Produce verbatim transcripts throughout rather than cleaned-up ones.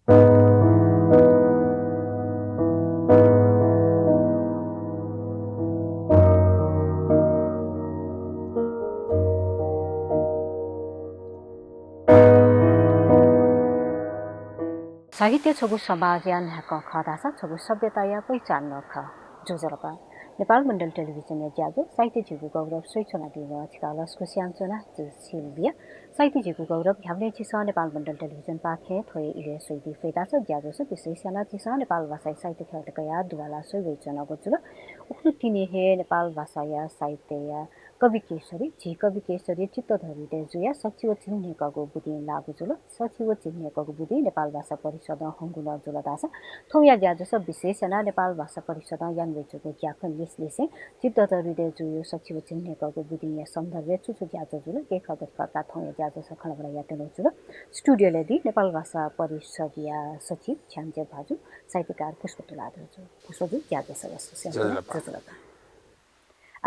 साहित्य छगू समाजया न्हाय्कं खः धाःसा छगू सभ्यताया पहिचान नं खः। ज्वजलपा। नेपाल मण्डल टेलिभिजनया ज्याझ्वः साहित्य झीगु गौरव स्वयाच्वनादीम्ह छिकपिन्त लसकुस यानाच्वना, जि सिल्भिया। साहित्य झीगु गौरव न्ह्याबलें झीसं नेपाल मण्डल टेलिभिजनपाखें थ्व हे इलय् स्वयादी फय् धाःसा ज्याझ्वलय् विशेष यानाः झीसं नेपाल भाषाया साहित्य ख्यलय् तयाः दुवाला स्वयावयाच्वनागु जुल। उखुन्हु तिनि हे नेपाल भाषाया साहित्यया कवि केशरी, झी कवि केशरी चित्तधर हृदयजुया सछि व झिंन्हय्‌कःगु बुदिं लाःगु जुल। सछि व झिंन्हय्‌कःगु बुदिं नेपाल भाषा परिषदं हंगु नं जुल धाःसा थौंया ज्याझ्वलय् विशेष यानाः नेपाल भाषा परिषदं यानावयाच्वंगु ज्याखँ लिसेलिसें चित्तधर हृदयजुया सछि व झिंन्हय्‌कःगु बुदिंया सन्दर्भय् छु छु ज्याझ्वः जुल, गय् खः गथे खः धकाः थौंया ज्याझ्वलय् खँल्हाबल्हा यायेत्यनागु जुल। स्टुडियोय् दी नेपाल भाषा परिषदया सचिव छ्याञ्जे भाजु, साहित्यकार पुष्प तुलाधरजु। पुष्पजु, ज्याझ्वलय् लसकुस यानाच्वना। ज्वजलपा। ज्वजलपा।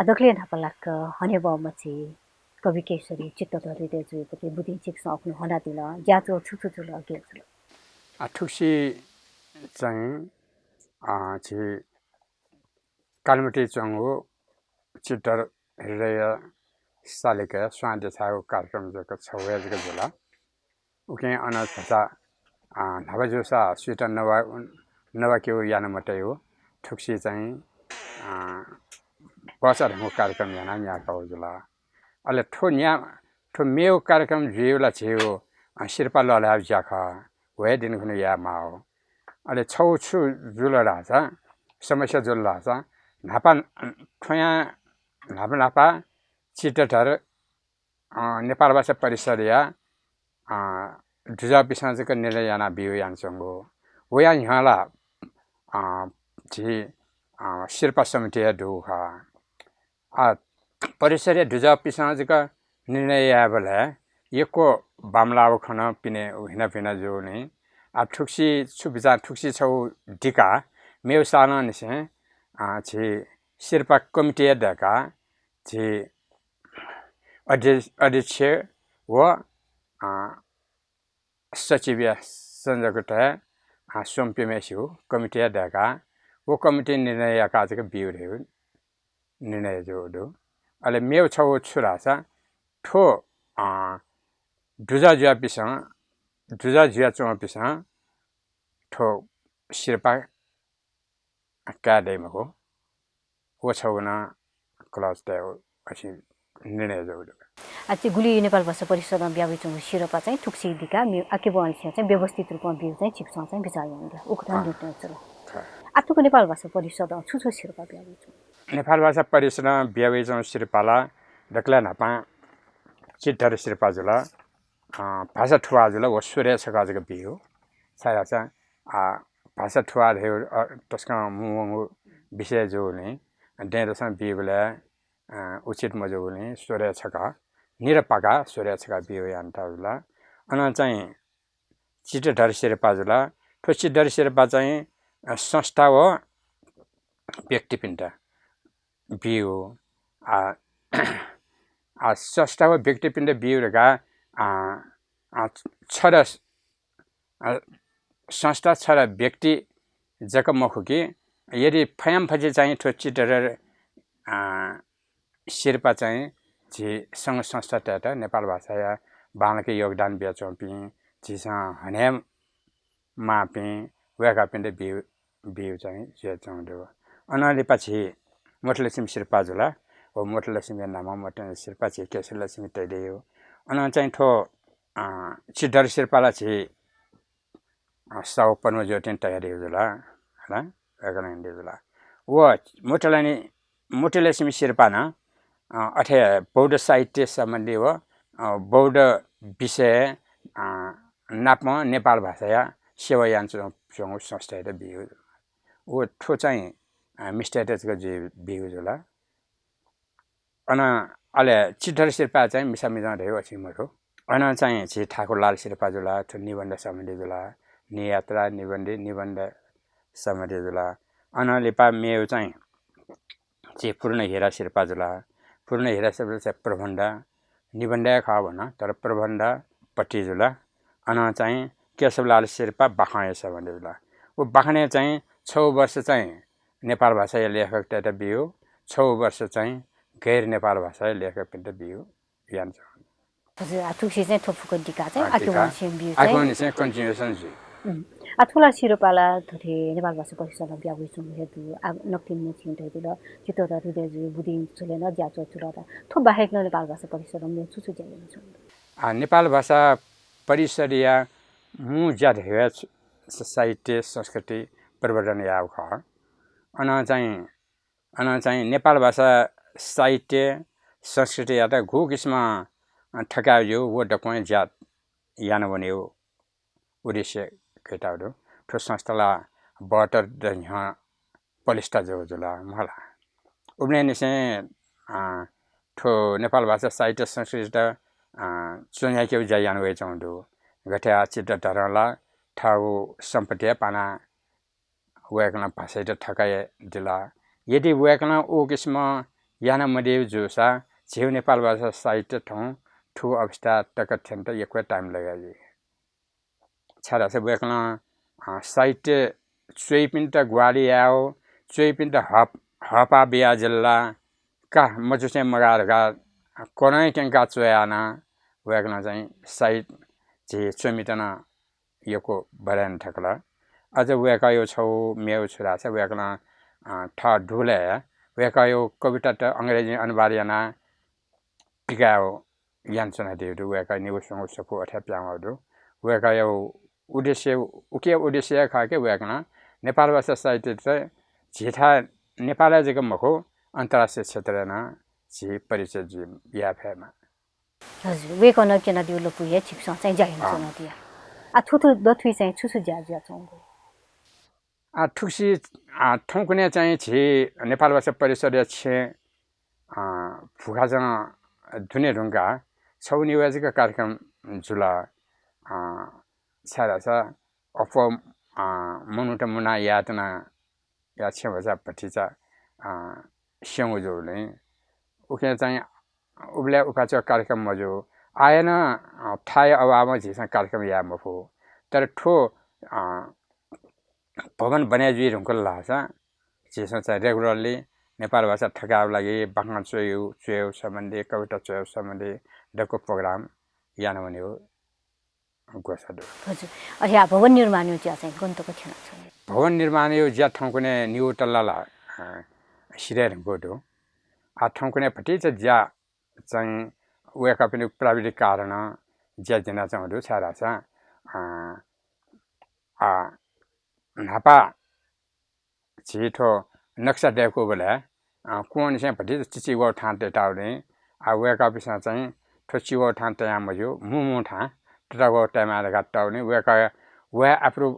आ, दकलय् न्हापालाक हनेबहःम्ह झी कवि केशरी चित्तधर हृदयजुयागु बुदिं छिकपिन्सं उखुन्हु हनादिल, ज्याझ्वः छु छु जुल, गय् जुल? आ, थुगुसी चाहिँ, आ, झी कालिमाटीइ च्वंगु चित्तधर हृदय सालिकया स्वां देछाःगु कार्यक्रम जक छगू हे जक जुल। उकिं अन भचा, अ, न्हापा जूसा सुइत नवा-, नवाकेगु याना मतइगु, थुगुसी चाहिँ, अ, भचा धंगु कार्यक्रम यानाः न्याकागु जुल। अले थ्व न्या-, थ्व मेगु कार्यक्रम जुइगु ला झीगु, अ, सिरपाः लःल्हायेगु ज्या खः, व हे दिनखुन्हु यायेमाःगु। अले छगू छु जुल धाःसा, समस्या जुल धाःसा, न्हापा, थ्वयां न्हापा न्हापा चित्तधर अ, नेपाल भाषा परिषदया, अ, दुजःपिसं जक निर्णय यानाबिउ यानाच्वंगु। वया न्ह्यः ला, अ, झी, अ, सिरपाः समिति हे दुगु खः। अ, परिषदया दुजःपिसं जक निर्णय यायेबलय् यक्व बांमलाःगु खँ नं पिने हिनापिना जूगुलिं, अ, थुगुसी छु बिचाः, थुगुसी छगू दिकाः मेगु सालंनिसें, अ, झी सिरपाः कमिटी हे दय्काः झी अध्य-, अध्यक्ष व, अ, सचिवया संयोजकत्वय्, अ, स्वम्ह प्यम्हेसिगु कमिटी हे दय्काः व कमिटी निर्णय याकाः जक बिउ धइगु निर्णय जूगु दु। अले मेगु छगू छु धाःसा थ्व, अ, दुजः जुयापिसं, दुजः जुयाच्वंपिसं थ्व सिरपाः काये दइ मखु। व छगू नं clause तयेगु अथे निर्णय जूगु दु। आ, झी गुलि नेपाल भाषा परिषदं बियावइच्वंगु सिरपाः चाहिँ थुगुसी दिकाः मे-, आकेबहःलिसें चाहिँ व्यवस्थित रूपं बिउ चाहिँ छिकपिसं चाहिँ बिचाः यानादिल। उकथं अँ। निर्णय जुल। खः। आ, थुगु नेपाल भाषा परिषदं छु छु सिरपाः बियावइच्वंगु? नेपाल भाषा परिषदं बियावइच्वंगु सिरपाः ला दकलय् न्हापां चित्तधर सिरपाः जुल। अ, भाषा थुवाः जुल, व स्वरय् छकः जक बिउ। छाय्धाःसा, अ, भाषा थुवाः धइगु, अ, तसकं मुंवंगु विषय जूगुलिं, दँय्‌दसं बीबलय्, अ, उचित मजूगुलिं स्वरय् छकः, निरपाका स्वरय् छकः बिउ यानातःगु जुल। अन चाहिँ चित्तधर सिरपाः जुल। थ्व चित्तधर सिरपाः चाहिँ, अ, संस्था व व्यक्तिपिन्त बिउ। आ, आ, संस्था व व्यक्तिपिन्त बिउ धकाः, आ, आ, छदँ, आ, संस्था छदँ व्यक्ति जक मखु कि, यदि फयाम्ह फछि चाहिँ थ्व चित्तधर, आ, सिरपाः चाहिँ झी संघ संस्थातय्त नेपाल भाषाया बांलाक योगदान बियाच्वंपिं, झीसं हने माःपिं वय्कःपिन्त बिउ, बिउ चाहिँ जुयाच्वंगु दु। अनं लिपा झी मोटलक्ष्मी सिरपाः जुल। व मोटलक्ष्मीया नामं मोटलक्ष्मी सिरपाः झी केशरलक्ष्मी तयादीगु। अनं चाहिँ थ्व, अ, चित्तधर सिरपाः ला झी, अ, साहु पद्मज्योतिं तयादीगु जुल। हला, वय्कलं यानादीगु जुल। व मोटलनि मोटलक्ष्मी सिरपाः नं, अ, अथे बौद्ध साहित्य सम्बन्धी व, अ, बौद्ध विषय, अ, नापं नेपाल भाषाया सेवा यानाच्वं-, च्वंगु संस्थायात बिउ। व थ्व चाहिँ, अ, मिस्तय्त जक जुइ-, बिउ जुल। अन अले चित्तधर सिरपाः चाहिँ मिसामिजं धइगु अथे मदु। अन चाहिँ झी ठाकुरलाल सिरपाः जुल, थ्व निबन्ध सम्बन्धी जुल, नियात्रा निबन्धी, निबन्ध सम्बन्धी जुल। अन लिपा मेगु चाहिँ झी पूर्ण हिरा सिरपाः जुल। पूर्ण हिरा सिरपाः चाहिँ प्रबन्ध, निबन्ध हे खः भन, तर प्रबन्ध पट्टि जुल। अन चाहिँ केशवलाल शेर्पा बाखंया सम्बन्धी जुल। व बाखनय् चाहिँ छगू वर्ष चाहिँ नेपाल भाषाया लेखकतय्त बियो, छगू वर्ष चाहिँ गैर नेपाल भाषाया लेखकपिन्त बियो याना च्वं। हजुर, आ, थुगुसी चाहिँ थ्व फुक्क दिका चाहिँ आ, आके दिका। वंनिसें बियो चाहिँ। आके वंनिसें continuation जुइ। उम्। आ, थुला सिरोपाला थथे नेपाल भाषा परिषदं बियावइच्वंगु हे दु। आ, नकतिनि छिं धयादिल, चित्तधर हृदयजुया बुदिं झ्वलय् नं ज्या च्वयाच्वंगु दु। थ्व बाहेक नं नेपाल भाषा परिषदं मेगु छु छु ज्या यानाच्वंगु दु? आ, नेपाल भाषा परिषदया मू ज्या धयागु स-, साहित्य संस्कृति प्रवर्धन यायेगु खः। अन चाहिँ, अन चाहिँ नेपाल भाषा साहित्य संस्कृतियात गु किसिमं, अ, थकायेगु ज्यू, व दक्वं ज्या याना वनेगु उद्देश्य कयातःगु दु। थ्व संस्था ला बहत्तर द न्ह्यः पलिस्था जूगु जुल मला। उबलय् निसें, अ, थ्व नेपाल भाषा साहित्य संस्कृतित, अ, च्वन्ह्याकेगु ज्या याना वयाच्वंगु दु। गथे आ चित्तधरं ला थःगु सम्पत्ति हे पाना वय्कलं भाषायात थकायेदिल। यदि वय्कलं उ किसिमं याना मदीगु जूसा झीगु नेपाल भाषा साहित्य थौं थुगु अवस्था तक थ्यनेत यक्व time लगे जुइ। छाय्धाःसा वय्कलं, अ, साहित्य च्वइपिन्त ग्वाहालि यायेगु, च्वइपिन्त हप-, हःपाः बियादिल ला का मजुसें मगाः धकाः कलं क्यंकाः च्वयाः नं वय्कलं चाहिँ साहित्य झी च्वमित नं यक्व बढे याना थकल। अझ वय्कःयागु छगू मेगु छु धाःसा वय्कलं, अ, थः दुबलय् वय्कःयागु कवितात अंग्रेजीं अनुवाद यानाः पिकायेगु यानाच्वनादीगु दु। वय्कःया निगू स्वंगू सफू अथे हे पिहां वःगु दु। वय्कःया उद्देश्य, उकिया उद्देश्य हे खः कि वय्कलं नेपाल भाषा साहित्ययात झीथाय् नेपालय् जक मखु, अन्तर्राष्ट्रिय क्षेत्रय् नं झी परिचय जुइ, याये फयेमा। हजुर, वय्कलं क्यनादीगु लँपुइ हे छिकपिन्सं चाहिँ ज्या यानाच्वनादिया। आ, थुथु दथुइ चाहिँ छु छु ज्या जुयाच्वंगु? आ, थुगुसी, आ, थौंकन्हय् चाहिँ झी नेपाल भाषा परिषदया छेँ, आ, भुखाजं दुने धुंकाः छगू निगू जक कार्यक्रम जुल। आ, छाय्धाःसा अप्वः, आ, मनूत मुना यायेत्यनाया छेँ भचा भतिचा, आ, स्यंगु जूगुलिं उकिं चाहिँ उबलय् उपाचार कार्यक्रम मजू। आः नं, अ, थाय् अभावं झीसं कार्यक्रम याये मफु। तर थ्व, अ, भवन बने जुइ धुंकल धाःसा झीसं चाहिँ regularly नेपाल भाषा थकायेगु लागि बाखं च्वयेगु, च्वयेगु सम्बन्धी, कविता च्वयेगु सम्बन्धी दक्व program याना वनेगु ग्वसाः दु। हजुर। अथे आ भवन निर्माणया ज्या चाहिँ गन तक थ्यनाच्वंगु? भवन निर्माणया ज्या थौंकन्हय् निगू तल्ला ला, अ, सिधये धुंकूगु दु। आ थौंकन्हय् भतिचा ज्या चाहिँ वय्कःपिनिगु प्राविधिक कारणं ज्या ज्यनाच्वंगु दु, छाय्धाःसा, अ, आ, न्हापा झी थ्व नक्सा दय्कूबलय्, अ, क्वंनिसें भतिचा चिचीवःगु थां तयेतागुलिं, आ, वय्कःपिन्सं चाहिँ थ्व चिवःगु थां तयां मज्यू, मू मू थां ततागु तयेमाः धकाः तःगुलिं वय्कः व हे approve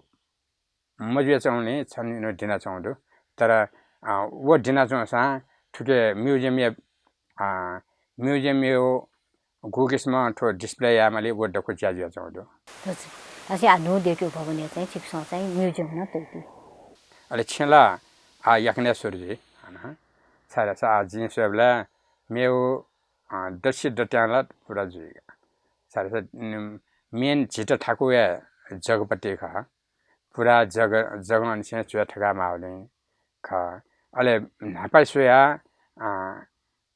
मजुयाच्वंगुलिं छन्हु दिनाच्वंगु दु। तर, अ, व दिनाच्वंसां थुके museum या, अ, museum या गु किसिमं थ्व display यायेमाली व दक्व ज्या जुयाच्वंगु दु। हजुर। अथे आ न्हू दय्केगु भवनय् चाहिँ छिकपिन्सं चाहिँ museum नं तयादी। अले छेँ ला आ याकनं सुरु जुइ। अन छाय्धाःसा आ जिं स्वयेबलय् मेगु, अ, दच्छि दत्यां ला पुरा जुइ। छाय्धाःसा, उम्, main झीत थाकु हे जगपति खः। पुरा जग, जगंनिसें च्वय् थकायेमाःगुलिं खः। अले न्हापा स्वयाः, अ,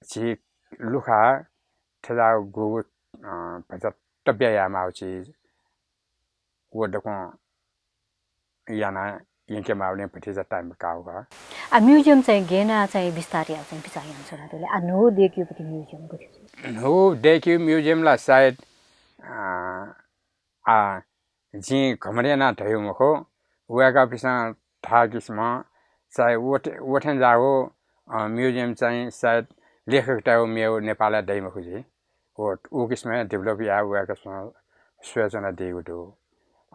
झी लुखा थज्याःगु गुगु, अ, भचा तब्या यायेमाःगु चिज व दक्वं याना यंकेमाःगुलिं भतिचा time काःगु खः। आ museum चाहिँ गय् याना चाहिँ विस्तार यायेगु चाहिँ बिचाः यानाच्वनादिल? आ न्हू दय्केगुपति museum गथे जुइ? न्हू दय्केगु museum ला सायद, अ, आ, जिं घमण्ड यानाः धयागु मखु, वय्कःपिन्सं धाःगु किसिमं चाहिँ व थे-, व थेंज्याःगु, अ, museum चाहिँ सायद लेखकतय्गु मेगु नेपालय् दइ मखु जुइ। व, उ किसिमं develop याः वय्कःपिन्सं स्वयाच्वनादीगु दु।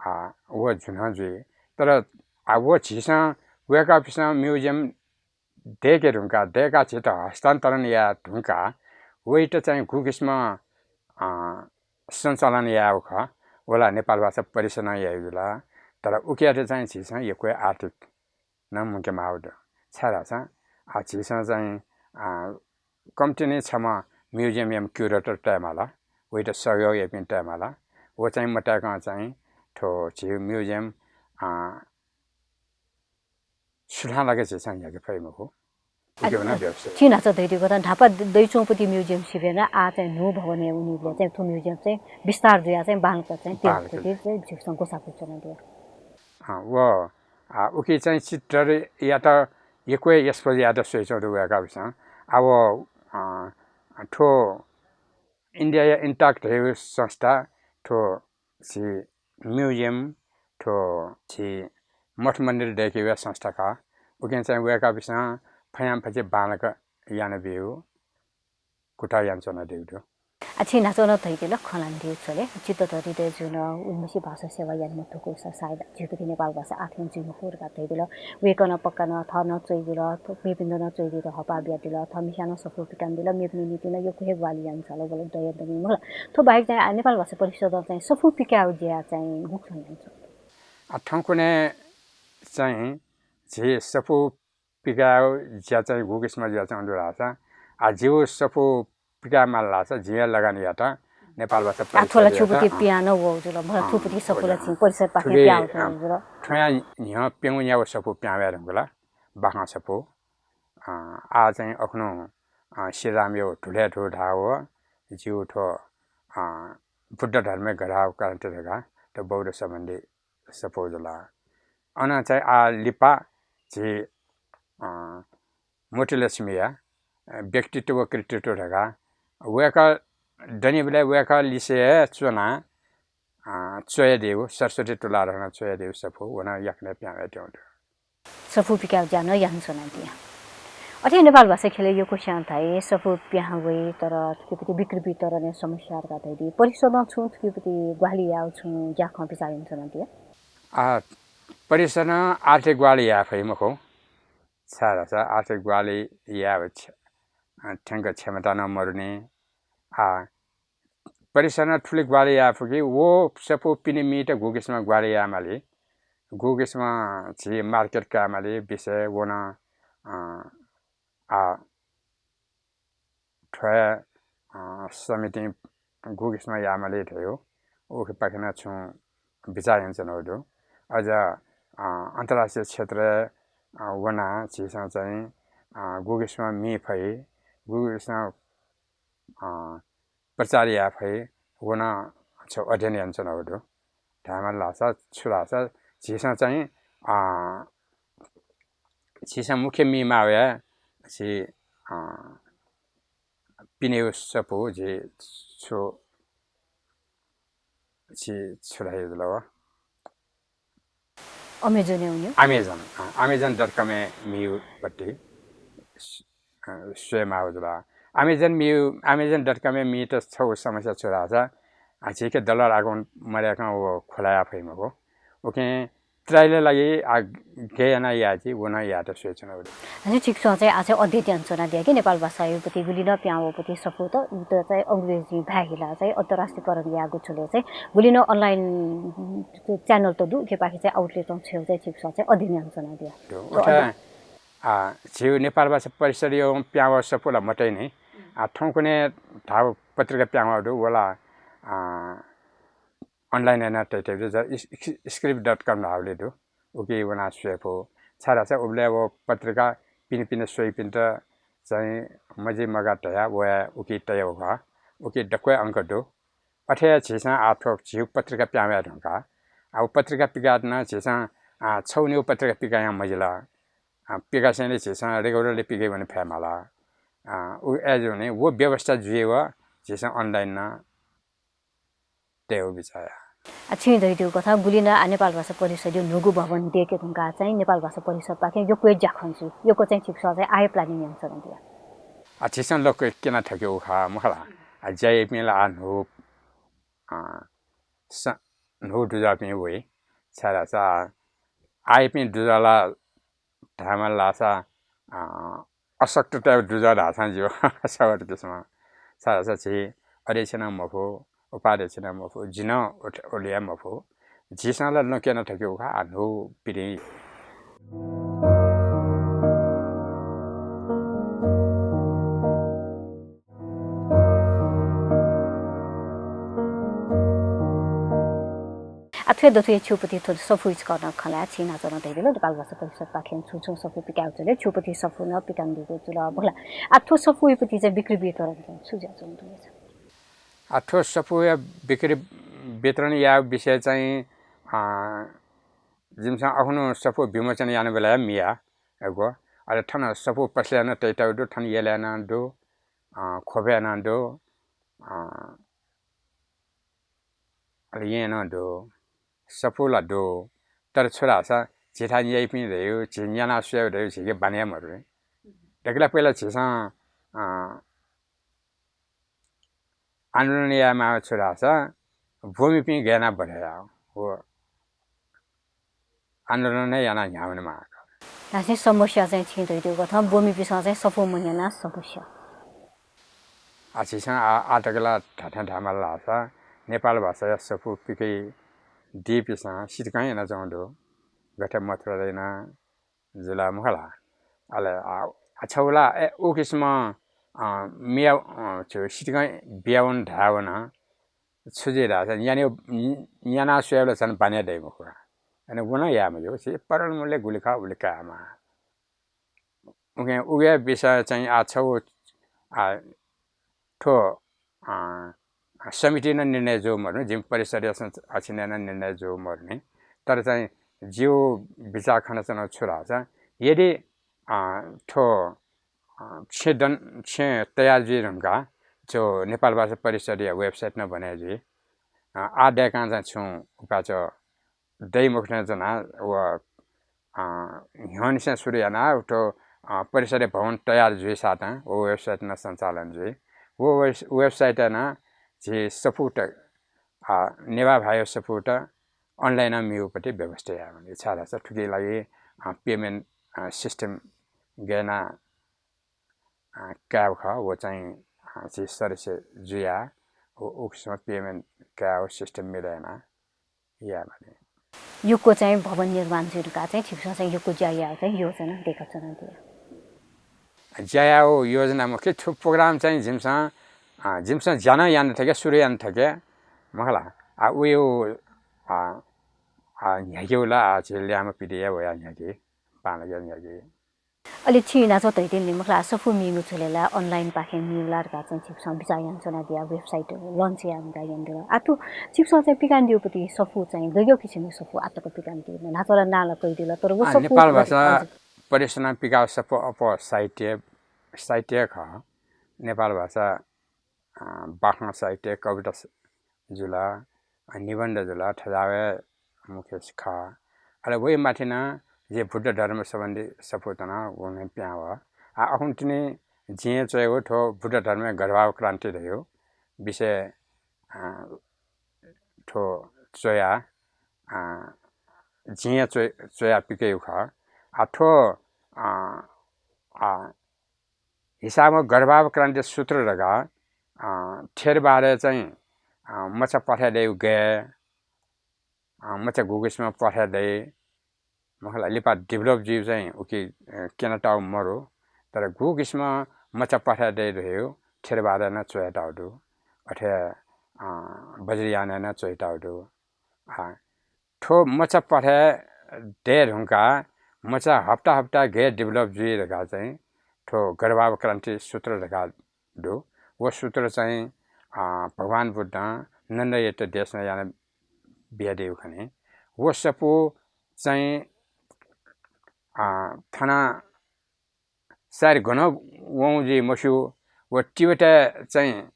आ, व जुनं जुइ। तर, आ, व झीसं वय्कःपिन्सं museum दय्के धुंकाः, दय्काः झीत हस्तान्तरण याये धुंकाः वइत चाहिँ गु किसिमं, अ, सञ्चालन यायेगु खः, व ला नेपाल भाषा परिषदं याइगु जुल। तर उकियात चाहिँ झीसं यक्व आर्थिक नं मुंकेमाःगु दु। छाय्धाःसा, आ, झीसं चाहिँ, अ, कम्तिनि छम्ह museum याम्ह curator तयेमाल, वइत सहयोग याइपिं तयेमाल। व चाहिँ मतय्कं चाहिँ थ्व झीगु museum, अ, सुथां लाक झीसं न्ह्याके फइ मखु। उके वना व्यवस्था। छिं न्हाचः धयादीगु कथं न्हापा दइच्वंपति museum सिबें नं आः चाहिँ न्हू भवनय् वनीबलय् चाहिँ थ्व museum चाहिँ विस्तार जुयाः चाहिँ बांलाक चाहिँ बांलाक। तेगु चाहिँ झीसं ग्वसाः पुचना दु। अँ, व, आ, उकी चाहिँ चित्रयात यक्व expose यायेत स्वयाच्वंगु दु वय्कःपिसं। आ, व, अ, थ्व इन्डियाया INTACH धयागु संस्था थ्व झी museum, थ्व झी मठ मन्दिर दय्केगु संस्था खः। उकिं चाहिँ वय्कःपिसं फयांफचि बांलाक यानाबीगु कुतः यानाच्वनादीगु दु। आ, छिं न्हाचः नं धयादिल, खँ ल्हानादीगु झ्वलय् चित्त धरी दय् जुं नं उलिमछि भाषा सेवा याना मधुंकूसा सायद झीगु थें नेपाल भाषा आः थें जुइ मखु धकाः धयादिल। वय्कलं पक्का नं थः नं च्वयादिल, मेपिन्त नं च्वयादीत हःपाः बियादिल, थःम्हेस्यां नं सफू पिकानादिल, मेपिनि निंतिं नं यक्व हे ग्वाहालि यानाच्वन, वल दया दनि मखु ला। थ्व बाहेक चाहिँ नेपाल भाषा परिषदं चाहिँ सफू पिकायेगु ज्या चाहिँ गुकथं यानाच्वन? आ, थौंकन्हय् चाहिँ झी सफू पिकायेगु ज्या चाहिँ गुकिसिमं जुयाच्वंगु दु धाःसा, आ, जिगु सफू पिकायेमाल धाःसा जिं हे लगानी यात, नेपाल भाषा आ, थ्व ला परिषद थुपति यात, अँ। पिहां नं वःगु जुल, मला अँ, थुपति सफू ला झी परिषदपाखें पिहां वःगु जुल। थ्वया न्ह्यः प्यंगू न्यागू सफू पिहां वये धुंकल, बाखं सफू। अँ, आः चाहिँ अखुनु, अँ, श्रीरामया धुलय् धू धाःगु, जिगु थ्व, अँ, बुद्ध धर्मय् गधाःगु क्रान्ति धकाः थ्व बौद्ध सम्बन्धी सफू जुल। अन चाहिँ आः लिपा झी, अँ, मोतीलक्ष्मीया, अँ, व्यक्तित्व व कृतित्व धकाः वय्कः दनिबलय् वय्कः लिसे हे च्वनाः, अँ, च्वयादीगु, सरस्वती तुलाधरं च्वयादीगु सफू व नं याकनं पिहां वयाच्वंगु दु। सफू पिकायेगु ज्या नं यानाच्वनादिया। अथे नेपाल भाषा ख्यलय् यक्वस्यां धाइ, सफू पिहां वइ, तर थुकिपति विकृति वितरणया समस्या धकाः धयादी। परिषदं छुं थुकिपति ग्वाहालि यायेगु छुं ज्याखँ बिचाः यानाच्वनादिया? आ, परिषदं आर्थिक ग्वाहालि याये फइ मखु। छाय्धाःसा आर्थिक ग्वाहालि याये क्ष-, अ, थ्यंक क्षमता नं मदुनि। आ, परिषदं थुलि ग्वाहालि याये फु कि व सफू पिने मीत गुकिसिमं ग्वाहालि यायेमाली, गुकिसिमं झी market कायेमाली विषय व नं, अ, आ, थ्व हे, अ, समितिं गुकिसिमं यायेमाली धयागु उखेपाखें नं छुं बिचाः यानाच्वनागु दु। अझ, अ, अन्तर्राष्ट्रिय क्षेत्रय्, अ, वनाः झीसं चाहिँ, अ, गुकिसिमं मी फइ, गुकिसिमं, अ, प्रचार याये फइ, व नं छगू अध्ययन यानाच्वनागु दु। धायेमाल धाःसा छु धाःसा झीसं चाहिँ, अ, झीसं मुख्य मी माः वया झी, अ, पिनेगु सफू झी छु, झी छु धाइ जुल व? Amazon-य् वनीगु। Amazon, अँ, amazon dot com-य् मीगु पट्टि स-, अ, स्वये माःगु जुल। Amazon मीगु, amazon dot com-य् मीत छगू समस्या छु धाःसा, अ, झीके dollar account मदय्कं व खोला याये फइ मखु। उकिं trial-या लागि, आ, गय् यानाः याये ति, व नं यायेत स्वयाच्वनागु दु। हजुर, ठीक छ, चाहिँ आः चाहिँ अध्ययन यानाच्वनादिया कि नेपाल भाषाया पति गुलि नं पिहां वःपति सफूत, उत चाहिँ अंग्रेजी भाय् हिलाः चाहिँ अन्तर्राष्ट्रियकरण यायेगु झ्वलय् चाहिँ गुलि नं online channel त दु, उखेपाखे चाहिँ outlet नं छ्वयेगु चाहिँ ठीक छ, चाहिँ अध्ययन यानाच्वनादिया। दु। उथे, आ, झीगु नेपाल भाषा परिषदया पिहां वःगु सफू ला मतै नि। आ, थौंकन्हय् धाःगु पत्रिका पिहां वःगु दु, व ला, आ, online यानाः तयातयागु दु, ज-, इस-, इस-, script dot com धाःगुलि दु। उकी वनाः स्वये फु। छाय्धाःसा उबलय् व पत्रिका पिने पिने स्वइपिन्त चाहिँ मजिल मगाः धयाः वया उकी तयागु खः। उकी दक्व हे अंक दु। अथे हे झीसं आः थ्व झीगु पत्रिका पिहां वये धुंकाः। आ, व पत्रिका पिकायेत नं झीसं, आ, छगू निगू पत्रिका पिकायेगु मजिल। आ, पिकासेंलि झीसं regularly पिकयावने फयेमाल। आ, उ अय्जूगुलिं व व्यवस्था जुयाः झीसं online नं तयेगु बिचाः याः। आ, छिं धयादीगु कथं गुलि नं आ नेपाल भाषा परिषदया न्हूगु भवन दय्के धुंकाः चाहिँ नेपाल भाषा परिषदपाखें यक्व हे ज्याखँ जुइ, यक्व चाहिँ छिकपिन्सं चाहिँ आः हे planning यानाच्वनादिया। आ, झीसं लक्ष्य क्यना थकेगु खः मखु ला। आ, ज्या याइपिं ला आः न्हू, आ, स-, न्हू दुजःपिं वइ। छाय्धाःसा आःयापिं दुजः ला धायेमाल धाःसा, अ, अशक्तताया दुजः धाःसां ज्यू, सवाल किसिमं। छाय्धाःसा झी अध्यक्ष नं मफु, उपाध्यक्ष नं मफु, जि नं उठ-, उलि हे मफु। झीसं ला लँ क्यना थकेगु खः, आः न्हू पिढी। आ, थ्व दथुइ छिपति थ्व सफू इचकनं खला छिं न्हाचः नं धयादिल, नेपाल भाषा परिषदपाखें छुं छुं सफू पिकायेगु जुल, छिपति सफू नं पिकानादीगु जुल, मखुला। आ, थ्व सफूयापति चाहिँ बिक्री वितरण चाहिँ छु जुयाच्वंगु दु? आ, थ्व सफूया बिक्री वितरण यायेगु विषय चाहिँ, अ, जिमिसं अखुनु सफू विमोचन यानाबलय् मिया यक्व। अले थन सफू पसलय् नं तयातःगु दु, थन यलय् नं दु, अ, ख्वपय् नं दु, अ, अले येँय् नं दु, सफू ला दु। तर छु धाःसा झीथाय् न्याइपिं धइगु, झी न्यानाः स्वयागु धइगु झीके बानी हे मदु नि। दकलय् पहिला झीसं, अ, आन्दोलन यायेमाःगु छु धाःसा ब्वमिपिं गय् यानाः बढे यायेगु। व आन्दोलन हे यानाः न्ह्याः वनेमाःगु। धाःसा समस्या चाहिँ छिं धयादीगु कथं ब्वमिपिन्सं चाहिँ सफू मन्यनाः समस्या। आ, झीसं आ, आः तक ला धात्थें धायेमाल धाःसा नेपाल भाषाया सफू पिकयादीपिन्सं सितिकं यानाच्वंगु दु। गथे मथुरा दाइनं जुल मखुला। अले, आ, आ, छगू ला, ए, उ किसिमं, अ, मिया, अ, छु सितिकं बियावन धायेवन, छु जुइ धाःसा न्याने, न्यानाः स्वयेबलय् झन बानी दइ मखु। अले व नं याये मज्यू, झी परण मूल्य गुलि खः उलि कायेमाः। उकिं उगु विषय चाहिँ आ छगू, आ, थ्व, अ, समितिं नं निर्णय जू मदुनि, जिमि परिषदया सं-, अछिनं नं निर्णय जू मदुनि। तर चाहिँ जिगु बिचाः खनाच्वनागु छु धाःसा, यदि, अ, थ्व, अ, छेँ दन, छेँ तयार जुइ धुंकाः थ्व नेपाल भाषा परिषदया website नं बने जुइ। अ, आः दय्कां चाहिँ छुं उपाय् दइ मखुथें च्वनाः व, अ, न्ह्यःनिसें सुरु यानाः थ्व, अ, परिषदया भवन तयार जुइसाथं व website नं सञ्चालन जुइ। व वेब-, website-य् नं झी सफूत, अ, नेवाः भाय् सफूत online-य् म्यूपति व्यवस्था यायेमाः। छाय् धाःसा थुकिया लागि, अ, payment, अ, system गय् यानाः अ, कायेगु खः, व चाहिँ, अ, झी सदस्य जुयाः व, व किसिमं payment कायेगु system मिले यानाः यायेमाः। यक्व चाहिँ भवन निर्माण जुइ धुंकाः चाहिँ छिमिसं चाहिँ यक्व ज्या यायेगु चाहिँ योजना दय्काच्वनादिया। ज्या यायेगु योजना मखु, थ्व program चाहिँ जिमिसं, अ, जिमिसं ज्या नं याना थके, सुरु याना थके, मखुला। आ, उयो, अ, अ, न्ह्याकेगु ला, आ, झी ल्याय्म्ह पिदीया वयाः न्ह्याकी, बांलाक न्ह्याकी। अले छिं न्हाचः धयादिल नि मखुला, सफू मीगु झ्वलय् ला online पाखें मीगु ला धकाः चाहिँ छिमिसं बिचाः यानाच्वनादिया, website launch याये धुंकाः यानादिल। आः थ्व छिमिसं चाहिँ पिकानादीगुपति सफू चाहिँ गज्याःगु किसिमया सफू आः तक पिकानादीगु? न्हाचः ला नां ला कयादिल, तर व आ, सफू नेपाल भाषा परिषदं पिकाःगु सफू अप्वः साहित्य, साहित्य खः। नेपाल भाषा, अ, बाखं साहित्य, कविता स-, जुल, अ, निबन्ध जुल, थज्याःगु हे मुख्य खः। अले वइ माथि नं जिं बुद्ध धर्म सम्बन्धी सफूत नं वने पिहां वः। आ, अखुन्तिनि जिं च्वयागु थ्व बुद्ध धर्मया गर्भाव क्रान्ति धइगु विषय, अ, थ्व च्वया, अ, जिं च्वय-, च्वया पिकयागु खः। आ, थ्व, अ, अ, हिसाबं गर्भाव क्रान्ति सूत्र धकाः, अ, थेरवादय् चाहिँ, अ, मचा प्वाथय् दइगु गय्, अ, मचा गुगु किसिमं प्वाथय् दइ, मखुला, लिपा develop जुइगु चाहिँ उकी, अ, क्यनातःगु मरु, तर गुगु किसिमं मचा प्वाथय् दइ धइगु थेरवादय् नं च्वयातःगु दु। अथे, अ, वज्रयानय् नं च्वयातःगु दु। आ, थ्व मचा प्वाथय् दये धुंकाः मचा हप्ता हप्ता गय् develop जुइ धकाः चाहिँ थ्व गर्भाव क्रान्ति सूत्र धकाः दु। व सूत्र चाहिँ, अ, भगवान बुद्धं नन्द यतीत देशना याना बियादीगु खनी। व सफू चाहिँ, अ, थन सायद गन वं जुइ मस्यू। व तिब्बतय् चाहिँ,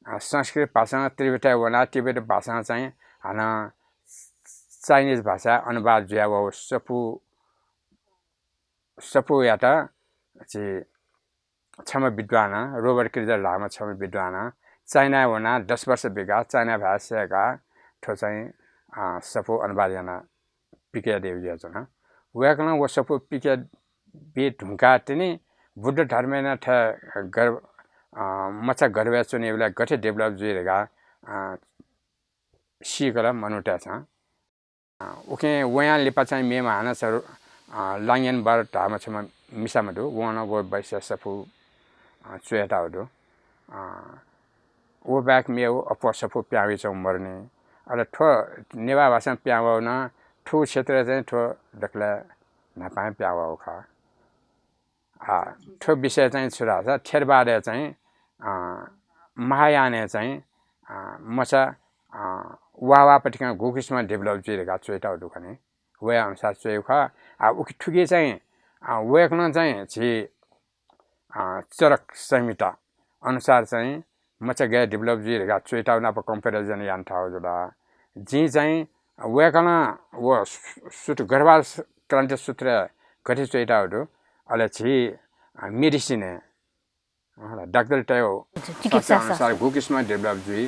अ, संस्कृत भाषां तिब्बतय् वनाः तिब्बती भाषां चाहिँ हानं Chinese भाषाय् अनुवाद जुयाः व सफू, सफूयात झी छम्ह विद्वानं, रोबर्ट क्रिजर धाःम्ह छम्ह विद्वानं चाइनाय् वनाः दस वर्ष बिकाः चाइना भाय् सय्काः थ्व चाहिँ, अ, सफू अनुवाद यानाः पिकयादीगु जुयाच्वन। वय्कलं व सफू पिकयाबी धुंकाः तिनि बुद्ध धर्मय् नं थथे गर्भ, अ, मचा गर्भय् च्वनीबलय् गथे develop जुइ धकाः, अ, सीकल मनूतय्सं। अ, उकिं वयां लिपा चाहिँ मेम्ह हानं छगू, अ, लाङयनबर धाःम्ह छम्ह मिसाम्ह दु, वं नं व वइसे सफू, अ, च्वयातःगु दु। अ, व बाहेक मेगु अप्वः सफू पिहां वयाच्वंगु मरुनि। अले थ्व नेवाः भाषां पिहां वःगु नं थ्व क्षेत्रय् चाहिँ थ्व दकलय् न्हापां पिहां वःगु खः। आ, थ्व विषय चाहिँ छु धाःसा थेरवादय् चाहिँ, अ, महायानय् चाहिँ, अ, मचा, अ, वाः वाःपतिकं गु किसिमं develop जुइ धकाः च्वयातःगु दु खनी। वया अनुसार च्वयागु खः। आ, उकी थुकी चाहिँ, अ, वय्कलं चाहिँ झी, अ, चरक संहिता अनुसार चाहिँ मचा गय् develop जुइ धकाः च्वयातःगु नाप comparison यानातःगु जुल। जिं चाहिँ वय्कलं व सु-, सूत्र, गर्भाधान क्रान्ति सूत्रय् गथे च्वयातःगु दु, अले झी, अ, medicine-य्, अ, डाक्टरीतय् चिकित्सा शास्त्र अनुसार शास्त्र। गु किसिमं develop जुइ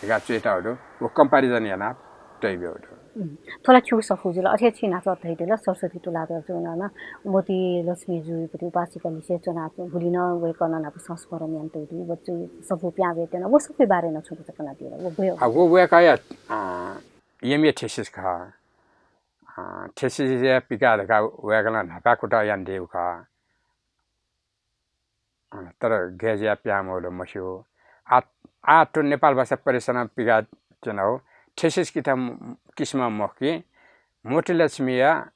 धकाः च्वयातःगु दु, व comparison यानाः तयाब्यूगु दु। उम्, थ्व ला छिगु सफू जुल, अथे छिं न्हाचः धयादिल, सरस्वती तुलाधर जुं नं मोती लक्ष्मी जुइपति उपासिका लिसे च्वनाः गुलि नं वय्कलं न्हापा संस्मरण यानातयादु, व चाहिँ सफू पिहां वयेत्यन, व सफूया बारे नं छुं कथं कनादिल, व गय् आ, व वय्कःया, अ, M A thesis खः। अ, thesis-या पिकाः धकाः वय्कलं न्हापा कुतः यानादीगु खः। अ, तर गय् जुयाः पिहां वःगु ला मस्यू। आ, आ थ्व नेपाल भाषा परिषदं पिकाः त्यनागु thesis किता म-, किसिमं मखु कि, मोतीलक्ष्मीया,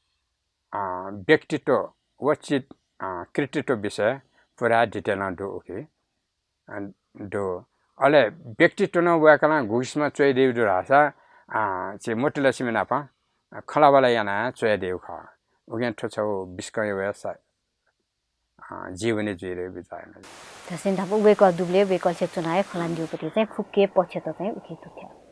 अ, व्यक्तित्व व चित, अ, कृतित्व विषय पुरा detail-ं दु उकी, अ, दु। अले व्यक्तित्व नं वय्कलं गु किसिमं च्वयादीगु दु धाःसा, अ, झी मोतीलक्ष्मी नाप खँल्हाबल्हा यानाः च्वयादीगु खः। उकिं थ्व छगू बिस्कं वया सा-, अ, जीवनी जुइ धकाः बिचाः याना। धासें धापू वय्कः दुबलय् वय्कःलिसे च्वनाः हे खँ ल्हानादीगुपति चाहिँ फुक्क पक्षत चाहिँ उकी दु थें।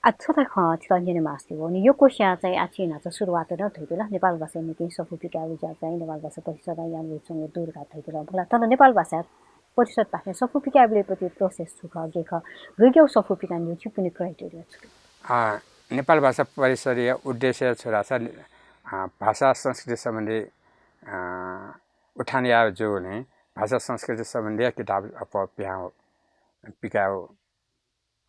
आ, छता खँ छितः न्यने मास्ति वः नि, यक्वस्यां चाहिँ आ छिं न्हाचः सुरुवात नं धयादिल, नेपाल भाषाया निंतिं सफू पिकायेगु ज्या चाहिँ नेपाल भाषा परिषदं याना वयाच्वंगु दु धकाः धयादिल। भला थन नेपाल भाषा परिषदपाखें सफू पिकायेबलय् पति process छु खः, गय् खः, गय् गय् सफू पिकानादीगु, छिकपिनि criteria छु खः? आ, नेपाल भाषा परिषदया उद्देश्य छु धाःसा, आ, भाषा संस्कृति सम्बन्धी, आ, उठान याये जूगुलिं भाषा संस्कृति सम्बन्धी किताब अप्वः पिहां पिकायेगु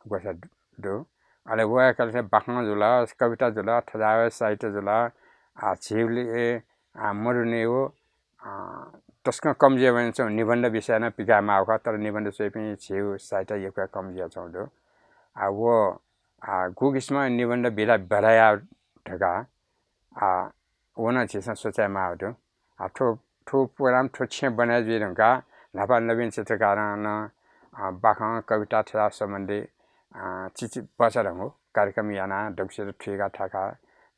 ग्वसाः दु। अले वय्कःलिसे बाखं जुल, कविता जुल, थज्याःगु साहित्य जुल, आ, झीगु, आ, मदुनिगु, आ, तसकं कम जुया वनाच्वंगु निबन्ध विषयय् नं पिकायेमाःगु खः, तर निबन्ध च्वइपिं झीगु साहित्यय् यक्व कम जुयाच्वंगु दु। आ, व, आ, गु किसिमं निबन्ध विधा बढे याये धकाः, आ, व नं झीसं सोचे माःगु दु। आ, थ्व, थ्व program, थ्व छेँ बने जुइ धुंकाः न्हापा नवीन चित्रकारं नं, आ, बाखं, कविता, थज्याःगु सम्बन्धी, आ, चिचि बचाधंगु कार्यक्रम यानाः दक्वसित थुइका थाका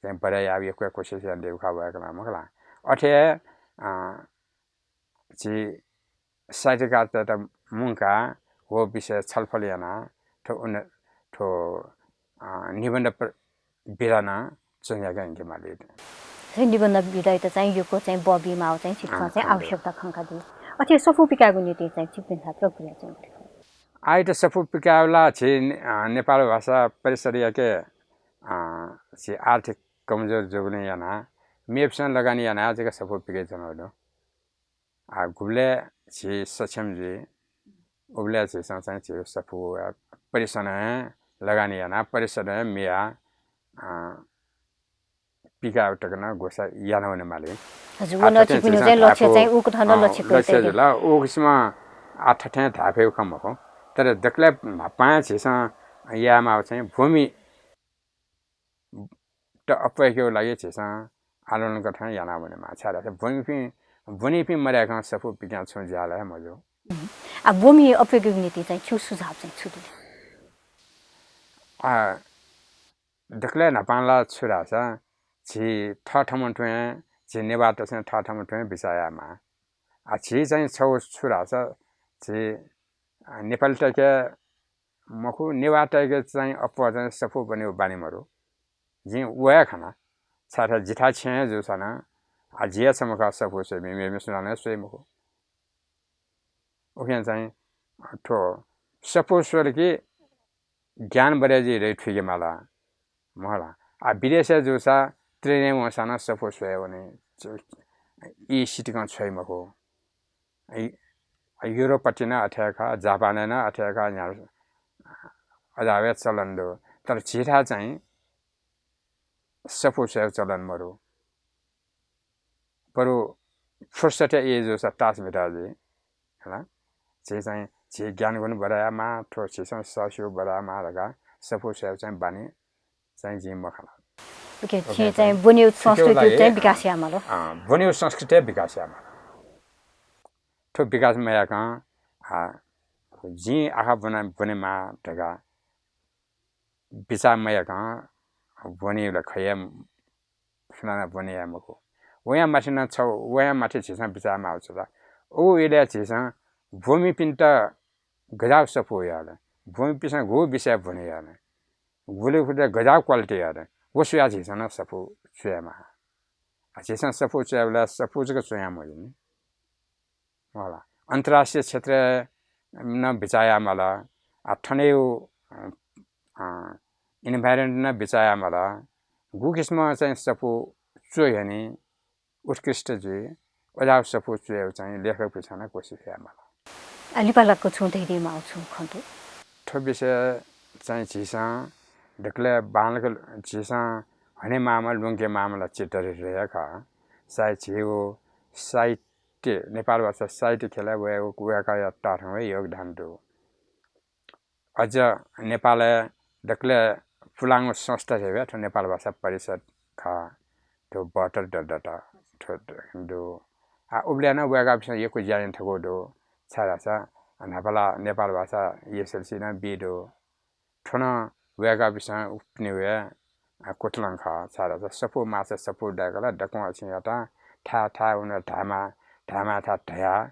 चाहिँ बढे यायेगु यक्व कोसिस यानादीगु खः वय्कलं, मखु ला। अथे हे, आ, झी साहित्यकारतय्त मुंकाः व विषय छलफल यानाः थ्व उन-, थ्व, अ, निबन्ध प्र-, विधा नं च्वंज्याके यंके माली। थ्व निबन्ध विधायात चाहिँ यक्व चाहिँ बः बीमाःगु चाहिँ छिकपिन्सं चाहिँ आवश्यकता खंकादी। अथे सफू पिकायेगु निंतिं चाहिँ छिकपिन्सं प्रक्रिया चाहिँ गथे खः? आःयात सफू पिकायेगु ला झी ने-, अ, नेपाल भाषा परिषदयाके, अ, झी आर्थिक कमजोर जूगुलिं यानाः मेपिसं लगानी यानाः जक सफू पिकयाच्वनागु दु। आ, गुबलय् झी सक्षम जुइ, उबलय् झीसं चाहिँ झीगु सफू, आ, परिषदं लगानी यानाः, परिषदं मियाः, आ, पिकायेगु तक नं ग्वसाः याना वने माली। हजुर, आ, व नं थथे छिकपिनिगु झीसं चाहिँ लक्ष्य धायेफु, चाहिँ उकथं नं अँ, लक्ष्य लक्ष्य कयातयादी। जुल। उ किसिमं, आ, थथें धायेफयेगु खँ मखु। तर दकलय् न्हापां झीसं यायेमाःगु चाहिँ भूमि त अप्वय्केगु लागि झीसं आन्दोलन गथे याना वनेमाः, छाय्धाःसा ब्वनीपिं, ब्वनीपिं मदय्कं सफू पिकां छुं ज्या ला हे मजू। आ, ब्वमी अप्वय्केगु निंतिं चाहिँ छिगु सुझाव चाहिँ छु दु? आ, दकलय् न्हापां ला छु धाःसा झी थःथम्हं तुं हे, झी नेवाःतय्सं थःथम्हं तुं हे बिचाः यायेमाः। आ, झी चाहिँ छगू छु धाःसा झी, आ, नेपालीतय्के मखु, नेवाःतय्के चाहिँ अप्वः चाहिँ सफू ब्वनेगु बानी मदु। जिं व हे खना। छाय्धाःसा जिथाय् छेँ हे जूसा नं, आ, जि हे छम्ह खः सफू स्वइपिं, मेपिं सुनानं हे स्वइ मखु। उकिं चाहिँ थ्व सफू स्वल कि ज्ञान बढे जुइ धइगु थुइके माल। मखु ला। आ, विदेशय् जूसा train-य् वंसा नं सफू स्वये वनी। च-, ई सितिकं छ्वइ मखु। ई, युरोपपट्टि नं अथे हे खः, जापानय् नं अथे हे खः, न्ह्याः अजावय् चलन दु। तर झीथाय् चाहिँ सफू स्वयेगु चलन मदु। बरु फुर्सतया ई जूसा तास मिता जुइ। हला? झी चाहिँ झी ज्ञानगुन बढे यायेमाः, थ्व झीसं सःस्यू बढे यायेमाः धकाः सफू स्वयेगु चाहिँ बानी चाहिँ जिं मखना। OK, OK, छिं चाहिँ चाहिँ ब्वनेगु सिकेगु संस्कृति लागि, चाहिँ अँ, विकास यायेमाल। अँ, ब्वनेगु संस्कृति विकास यायेमाल। थ्व विकास मयाकं, आ, जिं आखः ब्वना, ब्वनेमाः धकाः बिचाः मयाकं ब्वनेगु ला खः हे, सुनानं ब्वने याये मखु। वयां माथि नं छ, वयां माथि झीसं बिचाः यायेमाःगु छु ला? उ इलय् झीसं ब्वमिपिन्त गज्याःगु सफू याये, ब्वमिपिन्सं गु विषय ब्वने याये, गुलि खुदे गज्याःगु quality याये, व स्वयाः झीसं नं सफू च्वयेमाः। आ, झीसं सफू च्वयेबलय् सफू जक च्वयां मज्यू नि। होला। अन्तर्राष्ट्रिय क्षेत्रय् नं बिचाः यायेमाल। आ, थनय्, अ, अ, environment नं बिचाः यायेमाल। गु किसिमं चाहिँ सफू च्वय् हनी, उत्कृष्ट जुइ, अज्याःगु सफू च्वयेगु चाहिँ लेखकपिन्सं नं कोसिस यायेमाल। आ, लिपा लाक्क छुं धयादीमाःगु छुं खँ दु? थ्व विषय चाहिँ झीसं दकलय् बांलाक झीसं हनेमाःम्ह, ल्वंकेमाःम्ह ला चित्तधरी हे खः। सायद झीगु साहित्य, नेपाल भाषा साहित्य ख्यलय् वय्-, वय्‌कःया तःधंगु योगदान दु। अझ नेपालय् दकलय् पुलांगु संस्था धयागु थ्व नेपाल भाषा परिषद खः। थ्व बहत्तर दु, दत, थ्व दु। आ, उबलय् नं वय्‌कःपिन्सं यक्व ज्या याना थकूगु दु। छाय्‌धाःसा न्हापा ला नेपाल भाषा SLC नं बी दु। थ्व नं वय्‌कःपिन्सं उपिनि हे, आ, कुतलं खः। छाय्‌धाःसा सफू माःसा सफू दय्‌कल, दक्वं अछिंयात थाय् थाय् वन धायेमाः, धायेमाःथाय् धया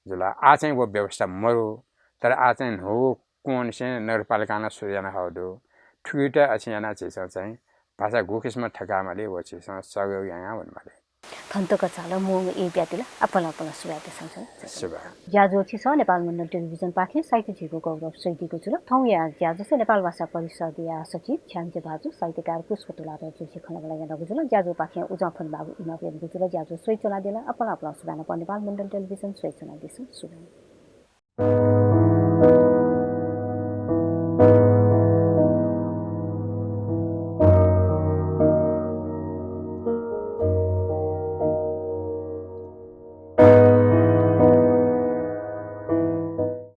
जुल। आः चाहिँ व व्यवस्था मरु, तर आः चाहिँ न्हूगु क्वंनिसें नगरपालिकां नं सुरु याना हःगु दु। थुकियात अछिं यानाः झीसं चाहिँ भाषा गु किसिमं थकायेमाली व झीसं सहयोग यायां वनेमाली। थन तक झाल, मुंगु ई ब्यातिल, आपालं आपालं सुभाय् देछानाच्वना। सुभाय्। ज्याझ्वः छिसं नेपाल मण्डल टेलिभिजनपाखें साहित्य झीगु गौरव स्वयादीगु जुल। थौंया ज्याझ्वलय् नेपाल भाषा परिषदया सचिव छ्याञ्जे भाजु, साहित्यकार पुष्प तुलाधर जोशी खँल्हाबल्हा यानागु जुल। ज्याझ्वःपाखें उजं फ्वनेमाःगु इनाप यानागु जुल। ज्याझ्वः स्वयाच्वनादिल, आपालं आपालं सुभाय् नं नेपाल मण्डल टेलिभिजन स्वयाच्वनादिसँ। सुभाय्।